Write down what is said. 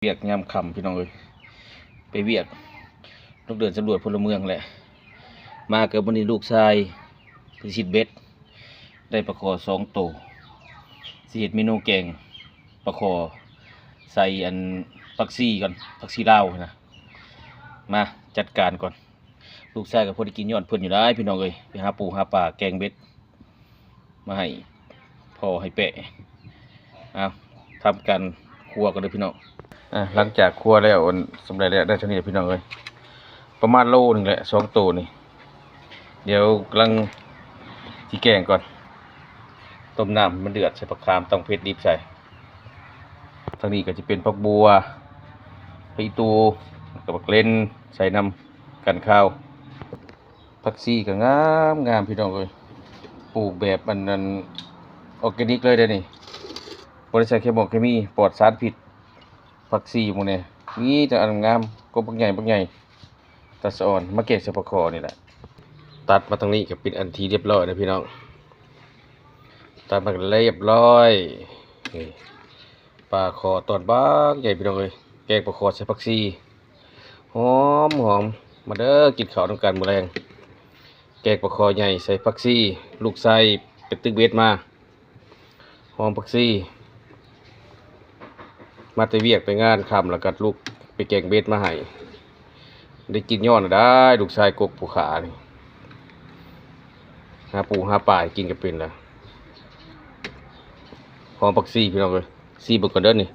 ວຽກຍາມຄ່ຳພີ່ນ້ອງເອີຍ ໄປວຽກ ລົງເດີນສຳຫຼວດພົນລະເມືອງແຫຼະ ມາກໍມື້ນີ້ລູກຊາຍໄປຊິດເບັດ ໄດ້ປາຄໍສອງໂຕ ຊິເຮັດເມນູແກງປາຄໍໃສ່ອັນຜັກຊີກ່ອນ ຜັກຊີລາວຫັ້ນນະ ມາຈັດການກ່ອນ ລູກຊາຍກໍພໍໄດ້ກິນຍ້ອນເພິ່ນຢູ່ໄດ໋ພີ່ນ້ອງເອີຍ ໄປຫາປູຫາປາແກງເບັດ ມາໃຫ້ພໍ່ໃຫ້ແປະ ເອົາ ທຳການຄົວກ່ອນເດີພີ່ນ້ອງ ອ່າ ຫຼັງຈາກຄົວແລ້ວ ອັນ ສຳເລັດແລ້ວ ໄດ້ເທົ່ານີ້ແຫຼະພີ່ນ້ອງເອີຍ ປະມານໂລໜຶ່ງແຫຼະ ສອງໂຕນີ້ ດຽວກຳລັງຊິແກງກ່ອນ ຕົ້ມນ້ຳໃຫ້ມັນເດືອດ ໃສ່ຜັກຂາມ ຕຳເຜັດດິບໃສ່ ທາງນີ້ກໍຈະເປັນຜັກບົ່ວ ຜັກອີ່ຕູ່ ແລ້ວກໍບັກເລັ່ນ ໃສ່ນຳ ກັນຄາວ ຜັກຊີກໍງາມໆ ພີ່ນ້ອງເອີຍ ປູກແບບອັນນັ້ນ ອໍແກນິກເລີຍເດ້ນີ້ ບໍ່ໄດ້ໃສ່ເຄມອນເຄມີ ປອດສານພິດ ຜັກຊີໝູ່ນີ້ ມີແຕ່ອັນງາມ ກົກບັກໃຫຍ່ບັກໃຫຍ່ ຕາສະອອນ ມາແກງໃສ່ປາຄໍນີ້ແຫຼະ ຕັດມາທາງນີ້ກໍເປັນອັນທີ່ຮຽບຮ້ອຍນະພີ່ນ້ອງ ຕັດມາກໍຮຽບຮ້ອຍ ນີ້ ປາຄໍຕອນບັກໃຫຍ່ພີ່ນ້ອງເອີຍ ແກງປາຄໍໃສ່ຜັກຊີ ຫອມໆ ມາເດີ ກິນເຂົ້ານຳກັນມື້ແລງ ແກງປາຄໍໃຫຍ່ໃສ່ຜັກຊີ ລູກຊາຍໄປຕຶກເບັດມາ ຫອມຜັກຊີ ມາແຕ່ວຽກແຕ່ງານຄ່ຳ ແລ້ວກໍລູກໄປແກງເບັດມາໃຫ້ ໄດ້ກິນຍ້ອນໄດ້ ລູກຊາຍກົກຜູ້ຂານີ້ ຫາປູຫາປາໃຫ້ກິນກໍເປັນລະ ຫອມຜັກຊີພີ່ນ້ອງເອີຍ ຊີມເບິ່ງກ່ອນເດີນີ້